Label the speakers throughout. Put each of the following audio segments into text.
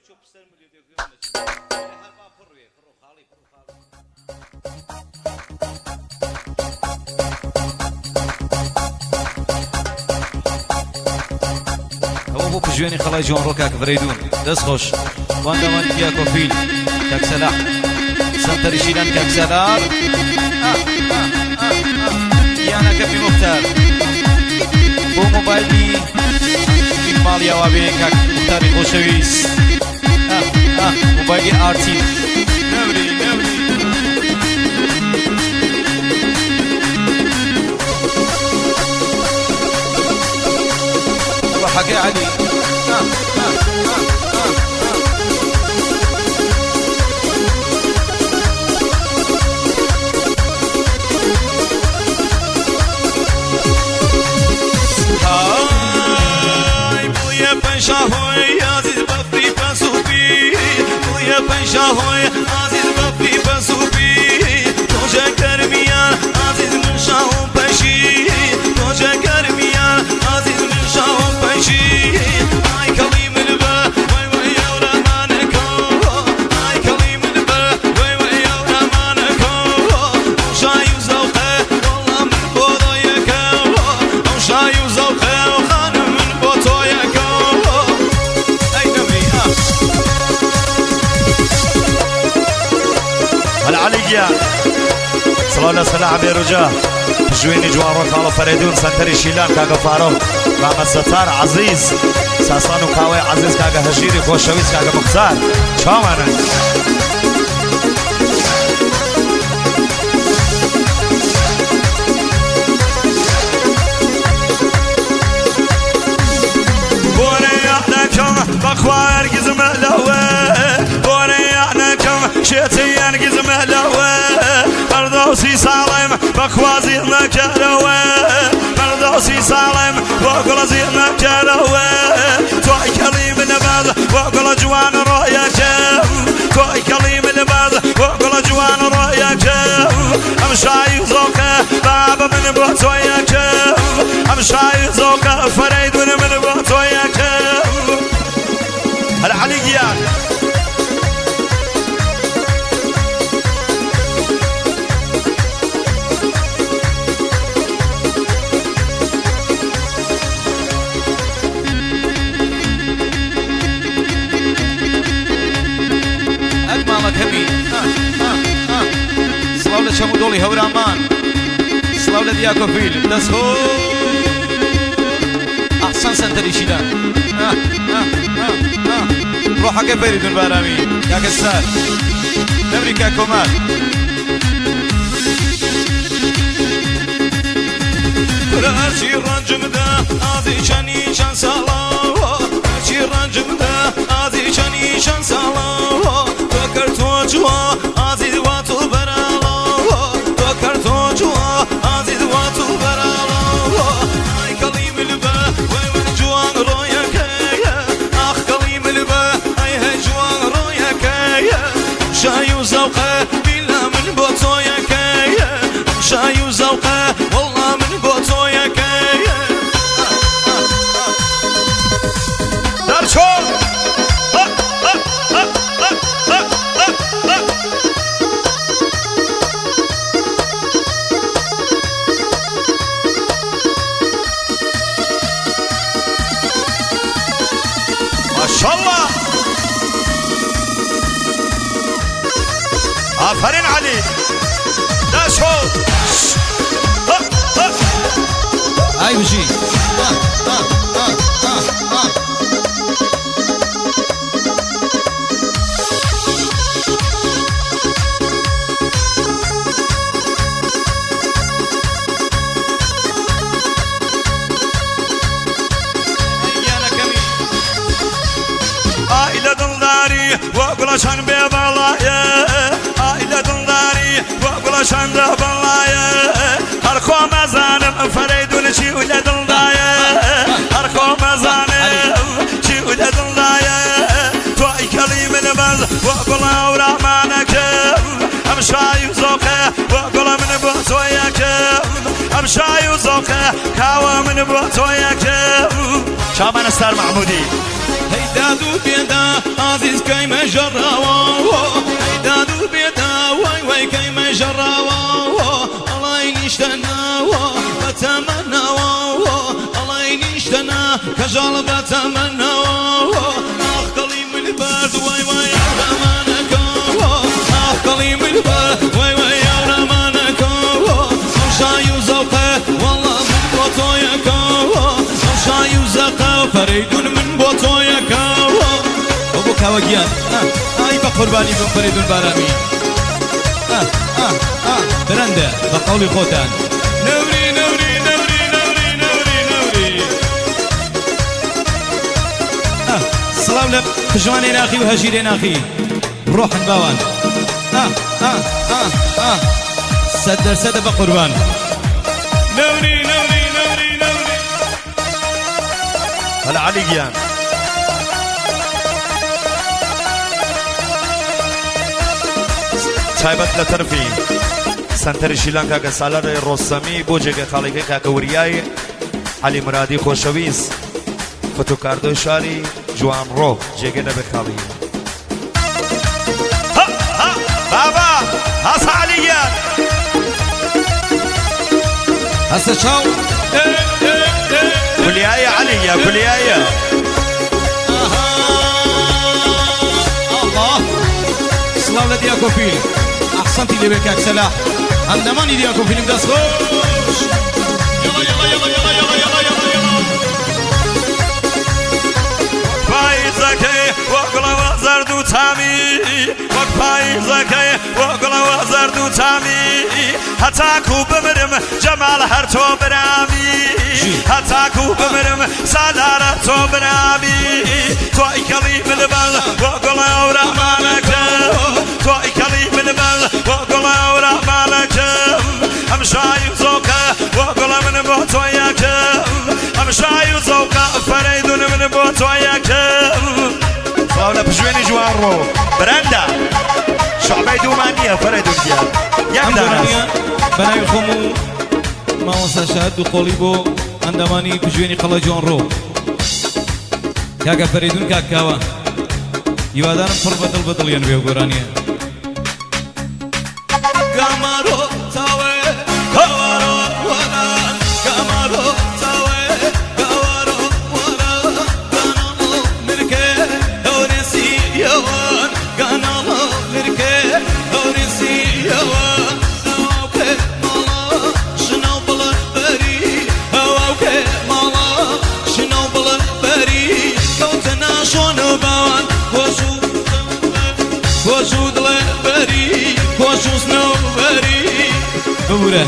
Speaker 1: ئەوە بۆ پژوێنی قەڵای جوانڕۆ کاک فەرەیدوون دەست خۆش وان داوان کیا کۆفیل کاک سەلاح سەنتەری شیلان کاک سەلار یانە کەپی مختار بۆ مۆبایلی ماڵی ئاوابێ کاک مختاری خۆشەویست مۆبایلی ئارتی نەوری نەوری ڕۆحەکەی عەلی
Speaker 2: سڵاو لە سەلاح بێروجە ژوێنی جوانڕۆ خاڵە فەرەیدون سەنتەری شیلان کاکە فارۆق مامە سەتار عەزیز ساسان و کاوەی عەزیز کاکە هەژیری خۆشەویست کاکە مختار چاوانن. بەخوا هەرگیزم لەوە بۆرە یانەکەم شێتی هەرگیزم لەوە بەردەوسی ساڵم بەخوا زیڕ نەکەرەوە بەردەوسی ساڵم بۆ گوڵە زیڕ نەکەرەوە تۆی کەڵی من باز بۆ گوڵە جوان ڕۆیەکەم تۆی کەڵی من باز بۆ گوڵە جوان ڕۆیەکەم ئەم شای زۆقە بابە من بۆ تۆیەکەم ئەم شای زۆقە فەرەیدون من بۆ تۆیەکەم هەر عەلی گیان.
Speaker 1: ئەک ماڵەت هەبی سڵاو لە چەم و دۆڵی هەورامان سڵاو لە دیاکۆفیل دەست خۆ ئەحسەن سەنتەری شیلان ڕۆحەکە فەریدون بارامی کاکە ستار نەمری کاک کۆمار
Speaker 2: هەرچی ڕەنجمدا ئازی چەنی چەند ساڵە هەرچی ڕەنجمدا ئازی چەنی چەند ساڵە تۆ کەر تۆ جووە ئازی وا تۆ بەراڵە تۆ کەر تۆ جووە ئازی وا تۆ بەراڵە ئای کەڵی ملبە وەی وەی جوان ڕۆیەکەیە ئاخ کەڵی ملبە ئەی هەی جوان ڕۆیەکەیە شای و زەوقە بیلا من بۆ تۆیەکەیە شای و زەوقە وەڵا من بۆ تۆیەکەیە دەرچۆ ماشاءالله آفرین علی دەرچۆ
Speaker 1: ئای بژی
Speaker 2: ئای لە دڵداری وە گوڵەشان بێ بەڵایە ئای لە دڵداری وە گوڵەشان دە بەڵایە هەر خۆ مەزانم فەرەیدون چی و لە دڵدایە هەر خۆ مەزانم چی و لە دڵدایە تۆ ئەی کەڵی من بەز وە گوڵە ئەورامانەکەم ئەم شای و زۆقە وە گوڵە من بۆ تۆیەکەم ئەم شای و زۆقە کاوە من بۆ تۆیەکەم چاوانە ستار مەحمودی.
Speaker 1: هەی.
Speaker 2: داد و بێدا ئازیز کەی مەژەڕاوە ئەی داد و بێدا وای وای کەی مەژەڕاوە ئەڵای نیشتەناوە بەتەمەناوە ئەڵای نیشتەنا کەژاڵ بەتەمەناوە ئاخ دڵی من بەرد وای وای ئەورامانەکەوە ئاخ دڵی من بەرد وای وای ئەورامانەکەوە ئەو شای و زەوقە وەڵا من بۆ تۆیەکەوە ئەو شای و زەقە فەرەیدون من بۆ تۆیەکەوە.
Speaker 1: ئەو بۆ کاوە گیان ئای بە قوربانی بم فەرەیدون بارامی برەندە بە قەوڵی خۆتان.
Speaker 2: نەوری نەوری نەوری نەوری نەوری نەوری.
Speaker 1: سڵاو لە پژوانێ ناخی و هەژیرێ ناخی ڕۆحن باوان سەد دەرسەدە بە قوربان.
Speaker 2: نەوری نەوری نەوری نەوری.
Speaker 3: هەلا عەلی گیان. تایبەت لە تەرفی سەنتەری شیلان کاکە سالار ڕۆسەمی بۆ جێگە خاڵیکەی کاکە وریای عەلی مرادی خۆشەویست فۆتۆکاردۆی شاری جوانڕۆ جێگە نەبێ خاڵی. بابا هەسە عەلی گیان.
Speaker 1: هەسە چاو.
Speaker 3: کولیایە عەلی گیان کولیایە.
Speaker 1: ئەڵڵا سڵاو لە دیاکۆ فیلم ئەحسەنتی لێبێ کاک سەلاح ئەندامانی دیاکۆ فیلم دەست خۆش.
Speaker 2: یەڵا یەڵا یەڵا یەڵا یەڵا یەڵا یەڵا یەڵا.
Speaker 3: پاییزەکەی وەک گوڵەوە زەرد و چامی وەک پاییزەکەی وەک گوڵەوە زەرد و چامی هەتاکو بمرم جەماڵ هەر تۆ برامی هەتاکو بمرم سالارە تۆ برامی تۆ ئیکەڵی من بەڵ وەک گوڵە ئەورامانەکەم تۆ ئیکەڵی من بەڵ وەک گوڵە ئەورامانەکەم ئەم شای و زۆقە وەک گوڵە من بۆ تۆ یەکەم ئەم شای و زەوقە فەرەیدون من بۆ تۆ یەکەم. سڵاو لە پشوێنی جوانڕۆ برەندە شعبەی دوومان نییە فەرەیدون گیان یەک
Speaker 1: ئەم
Speaker 3: دانەس.
Speaker 1: گۆرانیە بە ناوی خۆم و مامۆستا شاهد دووقۆڵی بۆ ئەندامانی پشوێنی قەڵای جوانڕۆ کاکە فەرەیدون کاک کاوە هیوادارم پڕ بە دڵ بە دڵیان بێ ئەو گۆرانیە.
Speaker 2: گامارۆ تاوێ گاوارۆ وەرە گامارۆ تاوێ گاوارۆ وەرە گاناڵۆ مرکێ هەورێسی یەوان گاناڵۆ مرکێ هەورێسی یەوان هەواوکێ ماڵا شناو بڵێ بەری هەواوکێ ماڵا شناو بڵێ بەری کەوتە ناشۆن و باوان کۆش و کۆش و دڵێ بەری کۆش و سنەوبەری.
Speaker 1: ببورە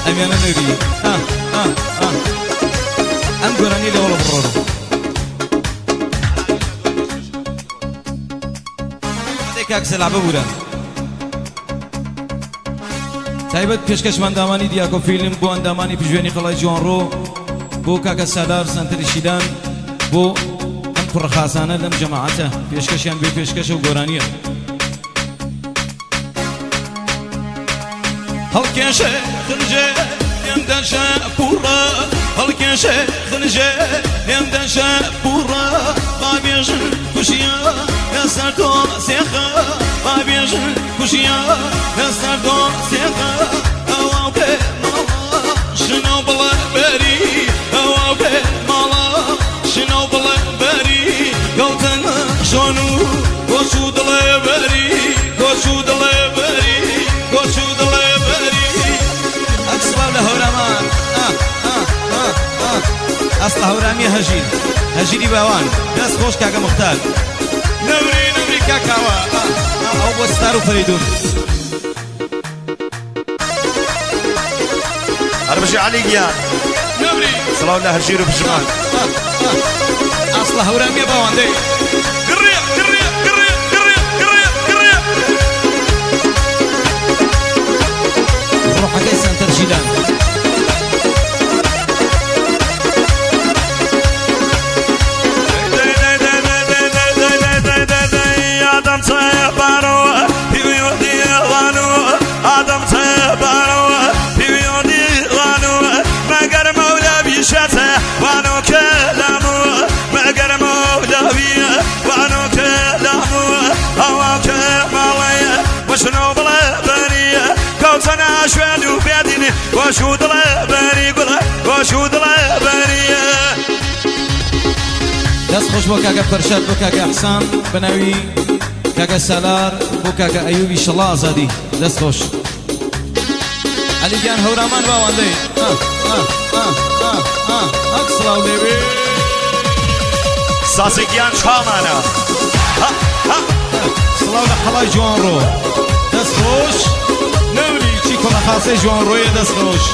Speaker 1: ئەمیانە نەبی ئا ئا ئا ئەم گۆرانی لەوەڵە بڕۆرە. دەی کاک سەلاح ببورە. تایبەت پێشکەشمان دامانی دیاکۆ فیلم بۆ ئەندامانی پژوێنی قەڵای جوانڕۆ بۆ کاکە سالار سەنتەری شیلان بۆ ئەم کوڕە خاسانە لەم جەماعەتە پێشکەشیان بێ پێشکەشە و گۆرانیە.
Speaker 2: هەڵکێشێ خنجێ لێم دەشە پوڕە هەڵکێشێ خنجێ لێم دەشە پوڕە با بێژن کوشیە لەسەر تۆ سێخە با بێژن کوشیە لەسەر تۆ سێخە ئەواو پێ ماڵە شنۆ بڵێ بەری ئەواو پێ ماڵە شنۆ بڵێ بەری کەوتەنە شۆن و کۆچ و دڵێ بەری کۆچ و دڵێ بەری کۆچ و دڵێ بەری.
Speaker 1: ئەک سڵاو لە هەورامان ئا ئا ئا ئا ئەسڵە هەورامیە هەژیر هەژیری باوان دەست خۆش کاکە موختار.
Speaker 2: نەمری نەمری کاک کاوە ئا
Speaker 1: ئا ئەو بۆ ستار و فەرەیدون.
Speaker 3: هەر بژی عەلی گیان.
Speaker 2: نەمری.
Speaker 3: سڵاو لە هەژیر و پژمان.
Speaker 1: ئەسڵە هەورامیە باوان دەی.
Speaker 2: گڕیە گڕیە گڕیە گڕیە گڕیە گڕیە.
Speaker 1: ڕۆحەکەی سەنتەر ژیلان.
Speaker 3: گۆش و دڵە بەری گوڵە گۆش و دڵە بەریە.
Speaker 1: دەست خۆش بۆ کاکە فەرشاد بۆ کاکە ئەحسان بەناوی کاکە سالار بۆ کاکە ئەیوبی شەڵا ئازادی دەست خۆش عەلی گیان هەورامان باوان دەی ئەک سڵاو لێوێ
Speaker 3: سازی گیان چاومانە
Speaker 1: سڵاو لە قەڵای جوانڕۆ دەست خۆش نەوری چی کوڕە خاسەی جوانڕۆیە دەست خۆش.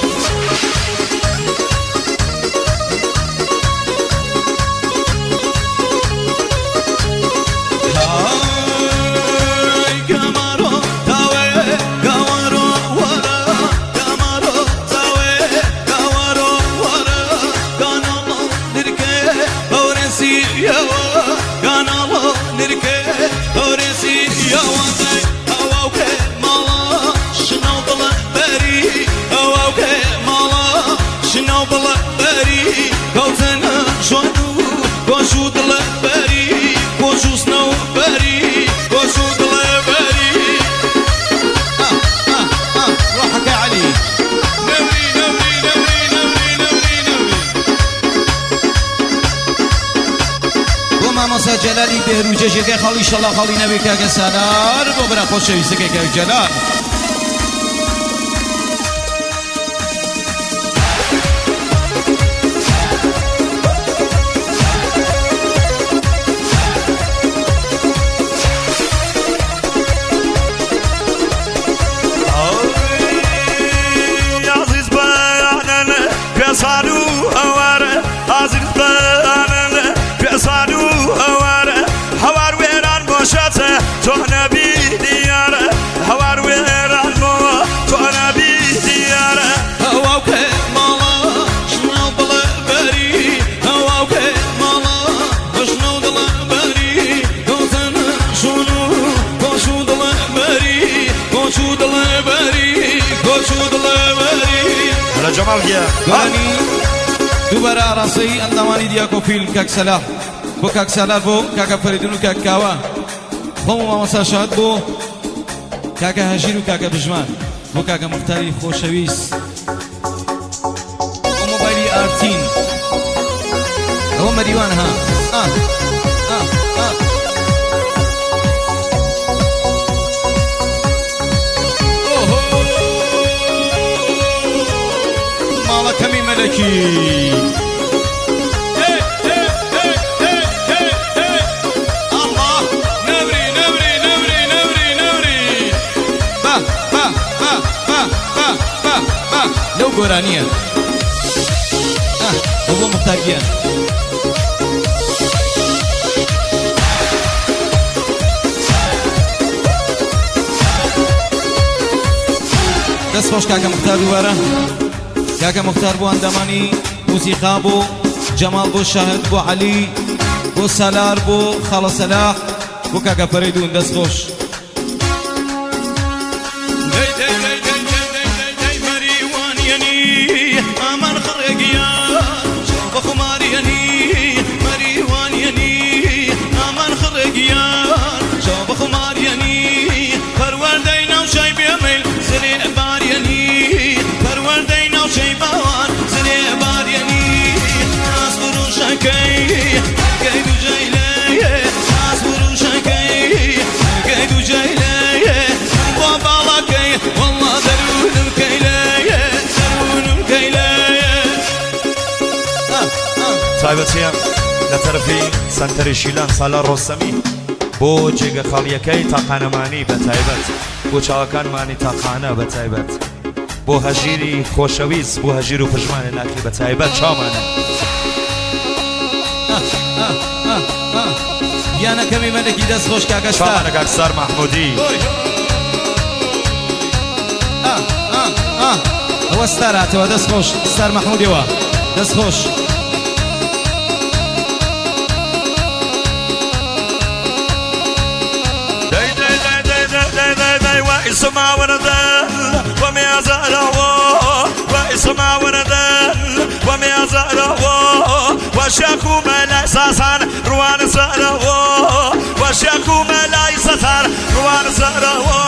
Speaker 1: بۆ مامۆستا جەلالی بێهروجە ژێگای خاڵی شەڵا خاڵی نەبێ کاکە سالار بۆ برا خۆشەویستەکەی کاک جەلال. گۆرانی دووبارە ئاراستەی ئەندامانی دیاکۆ فیلم کاک سەلاح بۆ کاک سالار بۆ کاکە فەریدون و کاک کاوە خۆم و مامۆستا شاد بۆ کاکە هەژیر و کاکە بژمان بۆ کاکە مختاری خۆشەویست بۆ مۆبایلی ئارتین ئەوە مەریوان ها ئا ئا ئا ماڵەکەمی مەلەکی لەو گۆرانییە بۆ مختار گیان. دەست خۆش کاکە مختار دووبارە کاکە مختار بۆ ئەندامانی موزیقا بۆ جەماڵ بۆ شاهد بۆ عەلی بۆ سالار بۆ خاڵە سەلاح بۆ کاکە فەرەیدون دەست خۆش.
Speaker 3: تایبەتیە لە تەرەفی سەنتەری شیلان سالار ڕۆستەمی بۆ جێگە خاڵیەکەی تاقانەمانی بە تایبەت بۆ چاوەکانمانی تاقانە بە تایبەت بۆ هەژیری خۆشەویست بۆ هەژیر و پژمانە ناخی بە تایبەت چاومانە.
Speaker 1: گیانەکەمی مەلەکی دەست خۆش کاکە ستار.
Speaker 3: چاومانە کاک ستار مەحمودی.
Speaker 1: ئەوە ستار هاتەوە دەست خۆش ستار مەحمودیەوە دەست خۆش.
Speaker 3: دەی دەی دەی دەی دەی دەی دەی دەی وای سماوەرە ومێزەرەوە وای سماوەرە ومێزەرەوە وشەخ و مەلای ساسان ڕوان سەرەوە وشەخ و مەلای سەسان ڕوان سەرەوە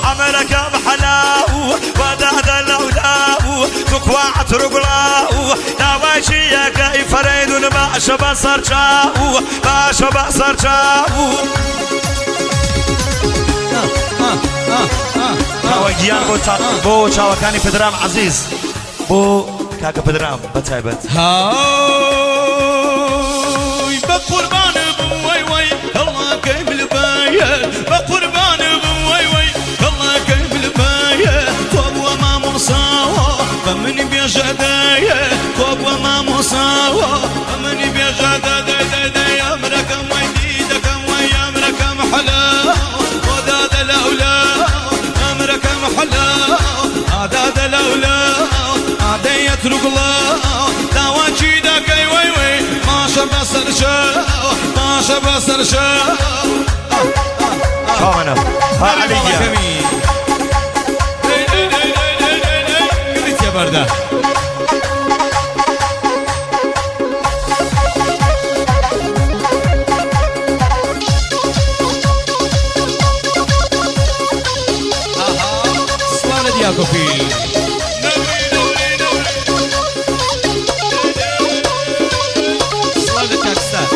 Speaker 3: عەمرەکەم حەلاو وەدادە لەولاو. کوا عەتر و گوڵاو داوای چی ئەکەی فەرەیدون باشە بەسەر چاو باشە بەسەر چاو. کاوە گیان بۆ بۆ چاوەکانی پدرام عەزیز بۆ کاکە پدرام بە تایبەت.
Speaker 2: هاوی بە قوربان بم وەی وەی هەڵاکەی بلبایە بە قوربان بم وەی وەی هەڵاکەی بلبایە تۆ بووە مامۆساوە بە منی بێژە دایە تۆ بووە مامۆساوە بە منی بێژە دە دەی دەی دەی ئەمرەکەم وەی دیدەکەم وەی ئەمرەکەم حەلا بۆ دادە لەولا ئەمرەکەم حەلا ئادادە لەولا ئادەی ئەتروگڵا داوا چی دەکەی وەی وەی باشە بەسەر شەو باشە بەسەر شەو.
Speaker 3: چاوەنە ها عەلی گیان.
Speaker 1: بەردە. سڵاو لە دیاکۆ فیلم. سڵاو لە کاک ستار.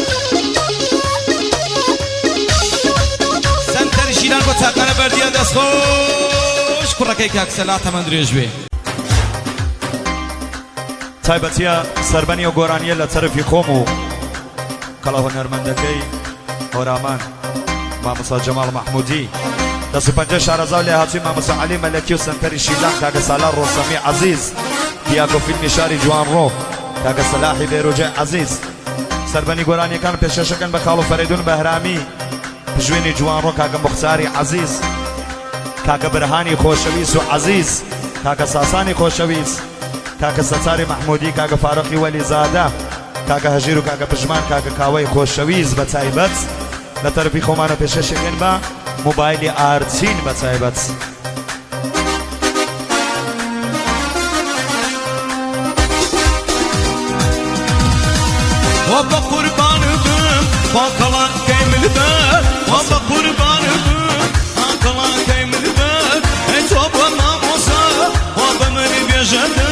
Speaker 1: سەنتەری شیلان بۆ تاقانە بەردیان دەستخۆش کوڕەکەی کاک سەلاح تەمەن درێژ بێ.
Speaker 3: تایبەتیە سەربەنی ئەو گۆرانیە لە تەرەفی خۆم و کەڵە هونەرمەندەکەی هۆرامان مامۆستا جەماڵ مەحمودی دەست و پەنجە شارەزا و لێهاتووی مامۆستا عەلی مەلەکی و سەنتەری شیلان کاکە سالار ڕۆسەمی عەزیز دیاکۆ فیلمی شاری جوانڕۆ کاکە سەلاحی بێروجەی عەزیز سەربەنی گۆرانیەکان پێشکەشەکەن بە خاڵو فەرەیدون بەهرامی پژوێنی جوانڕۆ کاکە موختاری عەزیز کاکە برهانی خۆشەویست و عەزیز کاکە ساسانی خۆشەویست کاکە سەتاری مەحمودی کاکە فاروقی وەلیزادە کاکە هەژیر و کاکە پژمان کاکە کاوەی خۆشەویست بە تایبەت لە تەرەفی خۆمانە پێشکەشەکەن بە مۆبایلی ئارچین بە تایبەت.
Speaker 2: وا بە قوربان بم وا کەڵاکەی مل بەر وا بە قوربان بم ها کەڵاکەی مل بەر ئەی تۆ بووە مامۆسا وا بە من بێژە دە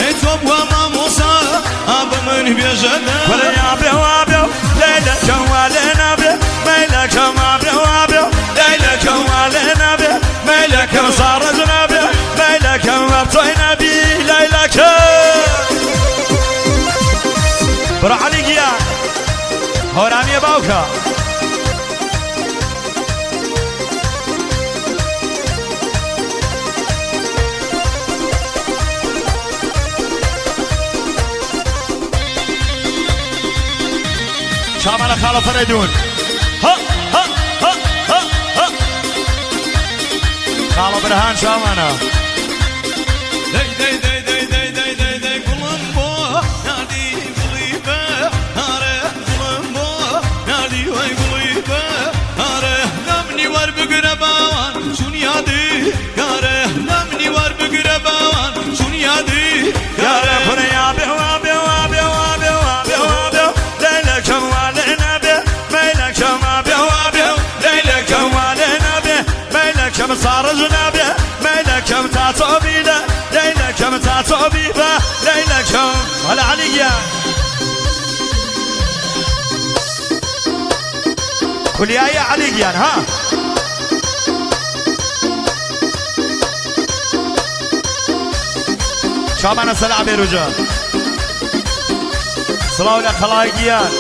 Speaker 2: ئەی تۆ بووە مامۆسا ها بە من بێژە دە.
Speaker 3: وەرە یا بێ وا بێ و لەیلەکەم وا لێ نابێ مەیلەکەم وا بێ وا بێ و لەیلەکەم وا لێ نابێ مەیلەکەم ساڕێژ نابێ مەیلەکەم وەر تۆی نەبی لەیلەکەم. بڕۆ عەلی گیان هۆرامیە باوکە. چاوانە خاڵە فەرەیدون هە هە هە هە هە خاڵە برهان چاوانە.
Speaker 2: دەی دەی دەی دەی دەی دەی دەی دەی گوڵم بۆ ناردی گوڵی بە هارێ گوڵم بۆ ناردی وەی گوڵی بە هارێ لەمنی وەربگرە باوان چون یادی گارێ لەمنی وەربگرە باوان چون یادی
Speaker 3: گارێ کورە یا بێ وا بێ وا بێ وا بێ وا بێ وا بێ لەیلەکەم وا لێ نابێ مەیلەکەم وا بێ وا بێ لەیلەکەم وا لێ نابێ مەیلەکەم ساڕژ نابێ مەیلەکەم تا تۆ بیلە لەیلەکەم تا تۆ بیبە لەیلەکەم وەلا عەلی گیان خولیایە عەلی گیان ها. چاومانە سەلا بێروجان سڵاو لە قەڵای گیان.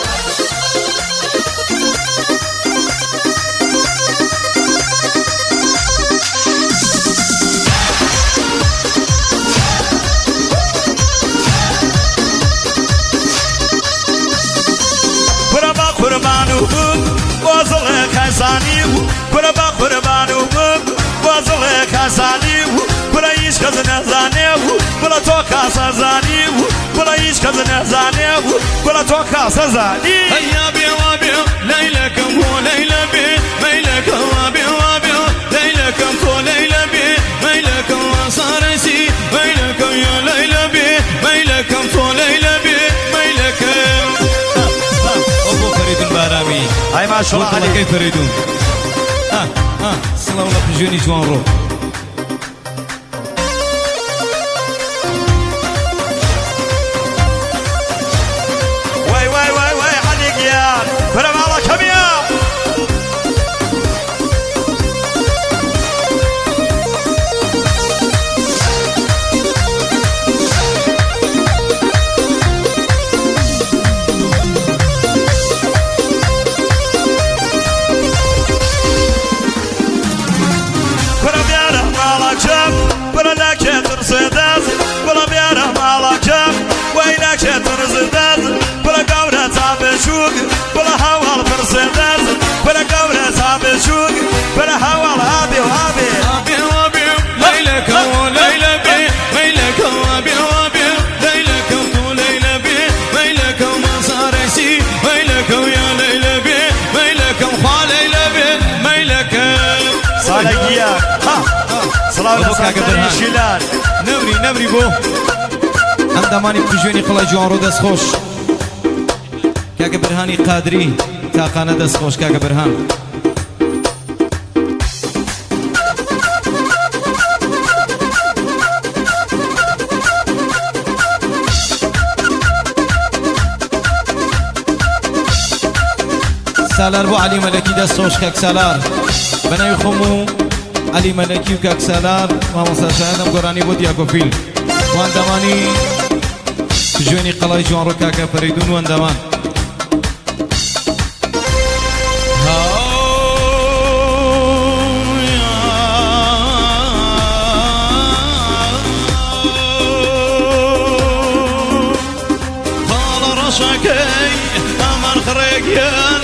Speaker 3: کورە بە قوربان و بم بۆ زڵێ خەزانی و کورە بە قوربان و بم بۆ زڵێ خەزانی و کورە هیچ کەس نەزانێ و گوڵە تۆ خاسە زانی و گوڵە هیچ کەس نەزانێ و گوڵە تۆ خاسە زانی.
Speaker 2: هەیا بێ وا بێ لەیلەکەم بۆ لەیلە بێ مەیلەکەم وا بێ وا بێ لەیلەکەم تۆ لەیلە بێ مەیلەکەم وا سارەسی مەیلەکەم یا لەیلە بێ مەیلەکەم تۆ لەیلە بێ مەیلەکەم. ئەو بۆ فەریدون بارامی
Speaker 3: ئای
Speaker 1: بۆ
Speaker 3: ماشەڵا عەلی.
Speaker 1: دڵەکەی فەریدون. سڵاو لە پژوێنی جوانڕۆ. کاکە
Speaker 3: سەنتەری
Speaker 1: بەرهان
Speaker 3: شیلان.
Speaker 1: نەمری نەمری بۆ ئەندامانی پژوێنی قەڵای جوانڕۆ دەست خۆش کاکە بەرهانی قادری تاقانە دەست خۆش کاکە بەرهان. سالار بۆ عەلی مەلەکی دەست خۆش کاک سالار بەناوی خۆم و عەلی مەلەکی و کاک سالار مامۆستا شایەدم گۆرانی بۆ دیاکۆفیل و ئەندامانی پژوێنی قەڵای جوانڕۆ کاکە فەرەیدون و ئەندامان.
Speaker 2: خاڵە ڕەشەکەی ئەمان خڕێکیان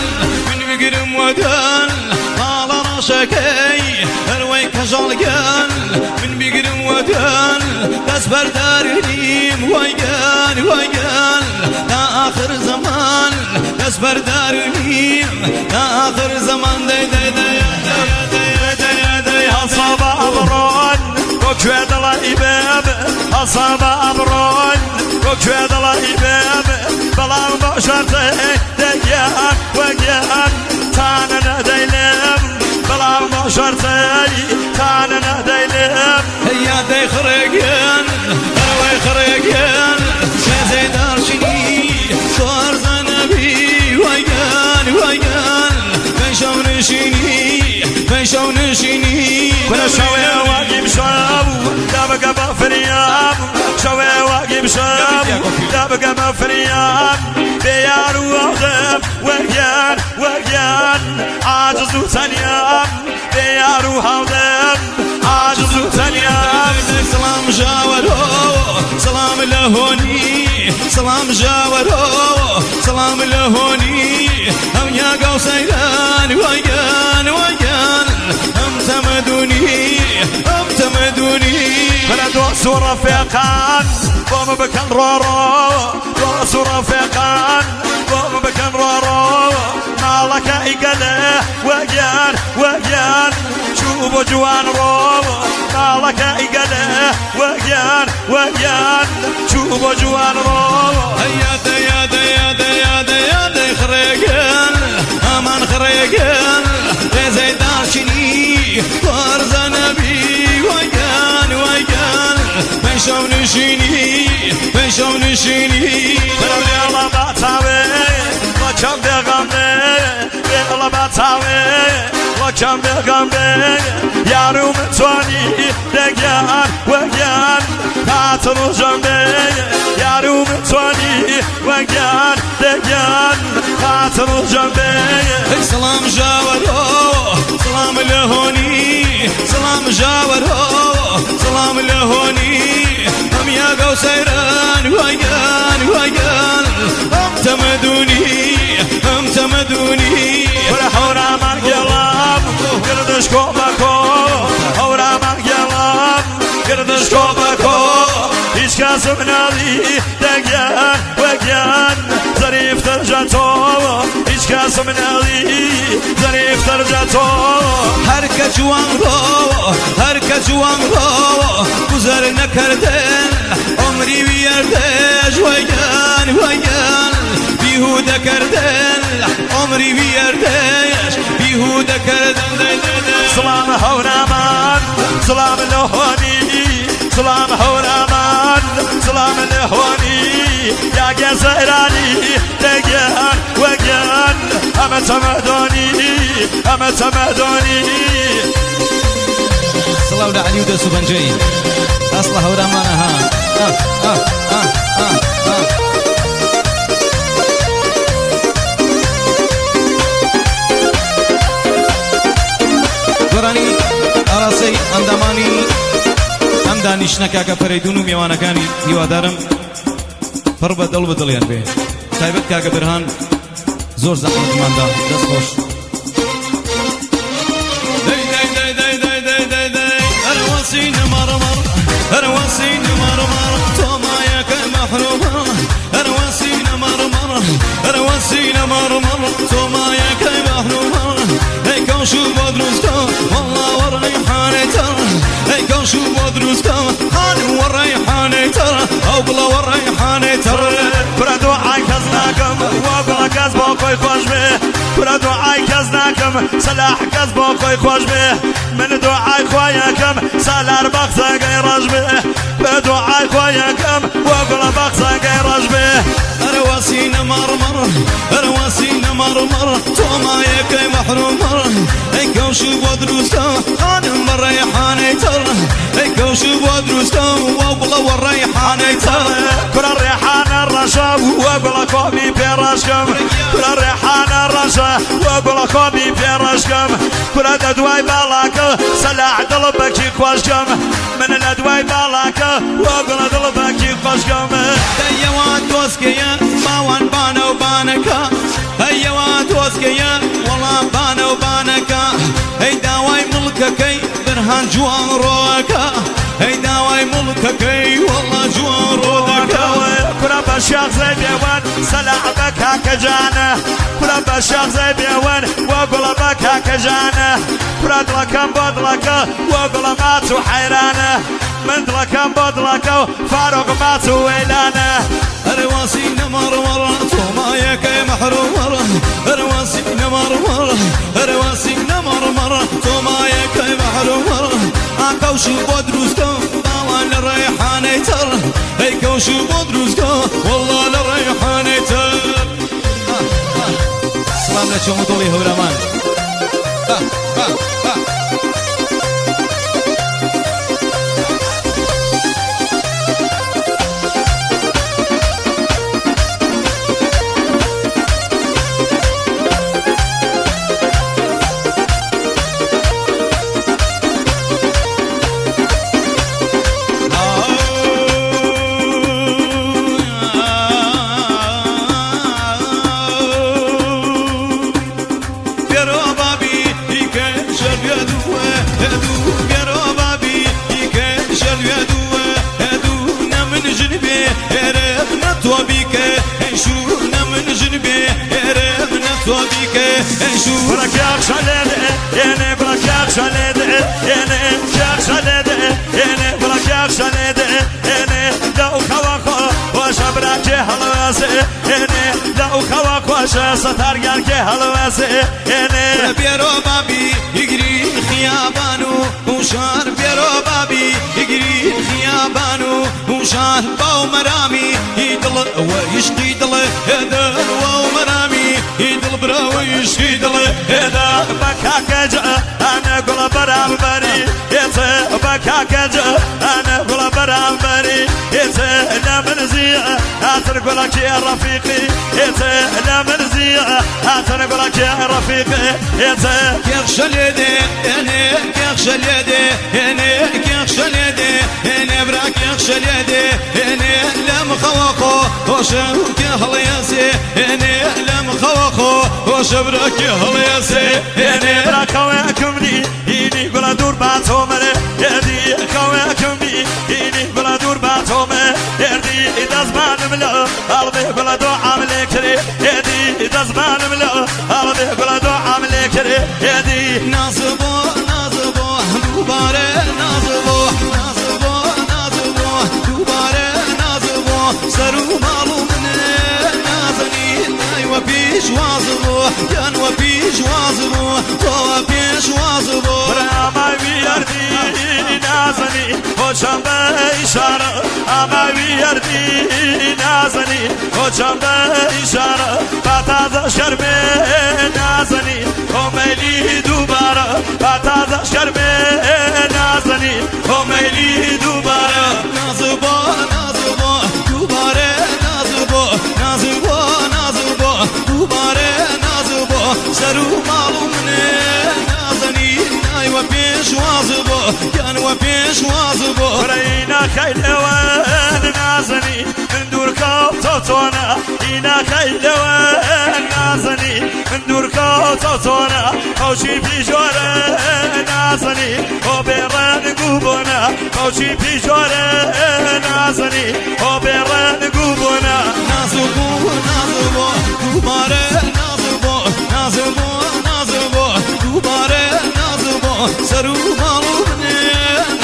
Speaker 2: من بگرم وەدەن خاڵە ڕەشەکەی هەروەی کەژاڵگیان من بگرم وەدەن دەست بەرداریم وایگەن وایگەن تا ئاخر زەمان دەست بەرداریم تا ئاخر زەمان دەی دەی دەی دەی دەی دەی دەی
Speaker 3: هەڵسا بە ئەمڕۆن بۆ کوێ دەڵێی بێم هەڵسا بە ئەمڕۆن بۆ کوێ دەڵێی بێم بەڵام بۆ شەرتێ دەگیان وەگیان تانە نەدەی لێم بەڵام بۆ شەرتێ تانە نەدەی لێم.
Speaker 2: هەیا دەی خڕێگیان هەروەی خڕێگیان سێزەی دارچینی سوار زەنەبی وایگیان وایگیان پەنجشەو نشینی پەنجشەو نشینی.
Speaker 3: کورە شەوێ واگی بشەو دابگە بە فریام شەوێ واگی بشەو دابگە بە فریام بێ یار و هاودەم وەگیان وەگیان عاجز و تەنیام بێ یار و هاودەم عاجز و تەنیام.
Speaker 2: سڵام ژاوەرۆ سڵام لە هۆنی سڵام ژاوەرۆ سڵام لە هۆنی ئەم یاگا و سەیران وایگیان وایگیان ئەم تەمەدونی ئەم تەمەدونی.
Speaker 3: کورە دۆست و ڕەفیقان بۆم بکەن ڕۆڕۆ دۆست و ڕەفیقان بۆم بکەن ڕۆڕۆ ماڵەکەی گەلێ وەگیان وەگیان چوو بۆ جوان ڕۆ ماڵەکەی گەلێ وەگیان وەگیان چوو بۆ جوان ڕۆ.
Speaker 2: هەیا دەیا دەیا دەیا دەیا دەی خڕێگەن ئەمان خڕێگەن ڕێزەی دارچینی وەرزەنەبی وایگەن وایگەن پەنجشەو نشینی پەنجشەو نشینی.
Speaker 3: لێڵە باتاوێ وەکەم بێغەم بێ لێڵە باتاوێ وەکەم بێغەم بێ یار و متوانی دەگیان وەگیان هاتن ڕۆژەم بێ یار و متوانی وەگیان دەگیان هاتن ڕۆژەم بێ.
Speaker 2: ئەی سڵام ژاوەرۆ سڵام لە هۆنی سڵام ژاوەرۆ سڵام لە هۆنی ئەم یاگا و سەیران وایگەن وایگەن ئەم تەمەدونی ئەم تەمەدونی.
Speaker 3: کورە هەورامان گێڵام گردش کۆ بە کۆ هەورامان گێڵام گردش کۆ بە کۆ هیچ کەسم ناڵی دەگیان وەگیان زەریفتر ژە تۆ هیچ کەسم ناڵی زەریفتر ژە تۆ.
Speaker 2: هەر کە جوان ڕۆ هەر کە جوان ڕۆ گوزەر نەکردن عمری ویەردەش وایگەن وایگەن بیهودە کردن عمری ویەردەش بیهودە کردن دەی دەی دەی.
Speaker 3: سڵام هەورامان سڵام لە هۆنی سڵام هەورامان سڵام لە هۆنی یاگە سەیرانی دەگیان وەگیان ئەمە تەمەدۆنی ئەمە تەمەدۆنی.
Speaker 1: سڵاو لە عەلی و دەست و پەنجەی ئەسڵە هەورامانە ها ئا ئا ئا ئا ئا. گۆرانی ئاراستەی ئەندامانی ئەم دانیشتنە کاکە فەرەیدون و میوانەکانی هیوادارم پڕ بە دڵ بە دڵیان بێ تایبەت کاکە بەرهان زۆر زەحمەتماندا دەست خۆش.
Speaker 2: دەی دەی دەی دەی دەی دەی دەی دەی هەروەسین مەڕمەڕ هەروەسین مەڕمەڕ تۆمایەکە مەحرومە هەروەسین مەڕمەڕ هەروەسین مەڕمەڕ تۆمایەکە مەحرومە ئەی کەوش و بۆ دروستکە والله وەڕی حانێتە ئەی کەوش و بۆ گوڵەوە ڕەیحانەی تەڕ.
Speaker 3: کورە دوعای کەس ناکەم وا گوڵە کەس بۆ خۆی خۆش بێ، کورە دوعای کەس ناکەم سەلاح کەس بۆ خۆی خۆش بێ، من دوعای خوایەکەم سالار بەخسەکەی ڕەش بێ، کورە دوعای خوایەکەم وا گوڵە بەخسەکەی ڕەش بێ.
Speaker 2: ئەرەواسینە مەڕمەڕ، ئەرەواسینە مەڕمەڕ، تۆمایەکەی مەحرومەڕ، ئەی کەوش بۆ دروستە خانم بە ڕەیحانەی تەڕ، ئەی کەوش بۆ دروستە وا گوڵەوە ڕەیحانەی تەڕ.
Speaker 3: کورە ڕێحانە ڕەشە وە گوڵە خۆمی پێ ڕەشکەم، کورە ڕێحانە ڕەشە وە گوڵە خۆمی پێ ڕەشکەم، کورە لە دوای باڵاکە سەلاح دڵ بەکی خۆشکەم، من لە دوای باڵاکە وە گوڵە دڵ بەکی خۆشکەم.
Speaker 2: هەیەوا تۆزکەیە باوان بانە و بانەکە، هەیەوا تۆزکەیە وەڵا بانە و بانەکە، هەی داوای مڵکەکەی بەرهان جوان ڕۆەکە، هەی داوای مڵکەکەی وەڵا جوان ڕۆدەکە.
Speaker 3: کورە بە شێخ زەی بێوەن سەلاح بە کاکە جانە، کورە بە شێخ زەی بێوەن وە گوڵە بە کاکە جانە، کورە دڵەکەم بۆ دڵەکە وە گوڵە ماچ و حەیرانە، من دڵەکەم بۆ دڵەکە و فاروق ماچ و وەیلانە.
Speaker 2: ئەرواسی نەمەڕمەڕ، تۆمایەکەی مەحرومەڕ، ئەرواسی نەمەڕمەڕ، ئەرواسی نەمەڕمەڕ، تۆمایەکەی مەحرومەڕ، ئاکەوش بۆ دروستکە باوان لە ڕەیحانەی تەڕ، ئەی کەوش بۆ دروستکە وەڵا لە ڕەیحانەی تەڕ.
Speaker 1: سڵام لە چۆم و دڵی هەورامان.
Speaker 2: بێرۆ بابی یگری خیابان و وشار، بێرۆ بابی یگری خیابان و وشار، باو مەرامی دڵ وەیشقی دڵ هێدە، واو مەرامی دڵ براوە یشقی دڵ هێدە.
Speaker 3: بە کاکەج ئەنە گوڵە بەرامبەری هێچە، بە کاکەج ئەنە گوڵە بەرامبەری هێچە، لە منزیە هاتن گوڵەکی ڕەفیقی هێچە، لە منزیە هاتن گوڵەکی ڕەفیقی هێچە.
Speaker 2: کێخشە لێ دێ ئێنێ، کێخشە لێ دێ ئێنێ، کێخشە لێ دێ ئێنێ، برا کێخشە لێ دێ ئێنێ، لەم خەوەخۆ خۆشە کێ هەڵیەسێ ئێنێ، لەم خەوەخۆ خۆشە برا کێ هەڵیەسێ ئێنێ.
Speaker 3: برا خەوەکم دی هینی گوڵە دوور با تۆمەرێ هێدی، خەوەکم دی هینی گوڵە دوور با تۆمە هێردی، دەزمانم لە هەڵبێ گوڵە دۆعام لێ کرێ هێدی، دەزمانم لە هەڵبێ گوڵە دۆعام لێ کرێ هێدی.
Speaker 2: نازبۆ نازبۆ دووبارە نازبۆ، نازبۆ نازبۆ دووبارە نازبۆ، سەر و ماڵ و منێ نازەنی نایوە پیش وازبۆ، یانوە پیش وازبۆ، تۆوە پێش وازبۆ.
Speaker 3: ئاماوی یاردی نازەنی خۆشم بە ئیشارە، ئاماوی یاردی نازەنی خۆشم بە ئیشارە، با تازە شەرمێ نازەنی خۆمەلی دووبارە، با تازە شەرمێ نازەنی خۆمەلی دووبارە.
Speaker 2: نازبۆ نازبۆ دووبارە نازبۆ، نازبۆ نازبۆ دووبارە نازبۆ، سەر و ماڵ و منێ نازەنی نایوە پێش وازبۆ، یانوە پێش وازبۆ.
Speaker 3: ڕێینا خەیلەوەن نازەنی من دوورکەوتە چۆنە، ئینا خەیلەوەن نازەنی من دوورکەوتە چۆنە، خەوشی پیژۆرە نازەنی ئۆ بێڕەنگ و بۆنە، خەوشی پیژۆرە نازەنی ئۆ بێڕەنگ و بۆنە.
Speaker 2: نازبۆ نازبۆ دووبارە نازبۆ، نازبۆ نازبۆ دووبارە نازبۆ، سەر و ماڵ و منێ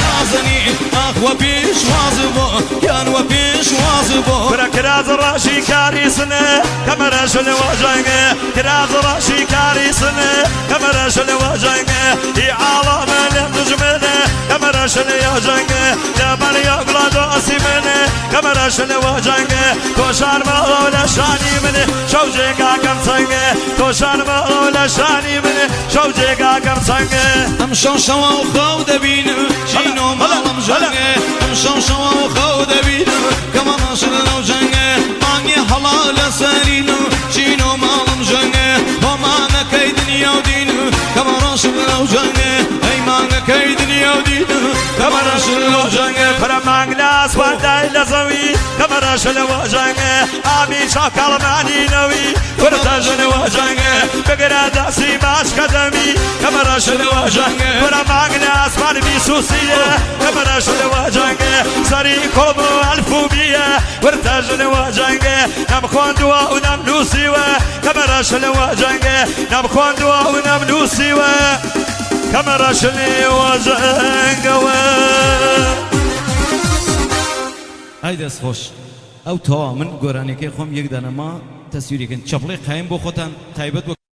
Speaker 2: نازەنی ئاخ.
Speaker 1: وە پێشواز بۆ گیان وە پێشواز بۆ.
Speaker 3: کورە کراز ڕەشی کاری سنە کەمەرە شل وەجەنگێ کراز ڕەشی کاری سنە کەمەرە شل وەجەنگێ ئی عاڵەمە لێم دوژمنێ کەمەرە شل یەجەنگێ لەبەر یەگڵە دۆسی منێ کەمەرە شل وەجەنگێ تۆ شانمەوە لە شانی منێ شەو جێگاکەم چەنگێ تۆ شانمەوە لە شانی منێ شەو جێگاکەم چەنگێ.
Speaker 1: ئەم شەو شەوە و خەو دەبینم چینۆ ماڵم ژەنگێ ئەم شەو شەوە و خەو دەبینم کەمەڵە شل لەو جەنگێ مانگی هەڵا لە سەرینم چینۆ ماڵم ژەنگێ هۆمانەکەی دنیا و دینم کەمەڕە شل لەو جەنگێ ئەی مانگەکەی دنیا و دینم کەمەڕە شل لەو جەنگێ.
Speaker 3: کورە مانگ لە ئاسمان دای لە زەوی کەمەرە شل وەجەنگێ ئامی چاکەڵمانی نەوی کورتە ژن وەجەنگێ بگرە دەستی ماچ کە دەمی کەمەرە شل وەجەنگێ کورە مانگ لە ئاسمان بیسوسیە کەمەرە شل وەجەنگێ سەری کۆڵم و ئەلف و بیە ورتە ژن وەجەنگێ نەم خوێندووە و نەم نووسیوە کەمەرە شل وەجەنگێ نەم خوێندووە و نەم نووسیوە کەمەرە شلی وەجەنگەوە.
Speaker 1: ئای دەست خۆش ئەو تەواو من گۆرانیەکەی خۆم یەک دانە ما تەسویری کەن چەپڵەی قایم بۆ خۆتان تایبەت بۆ.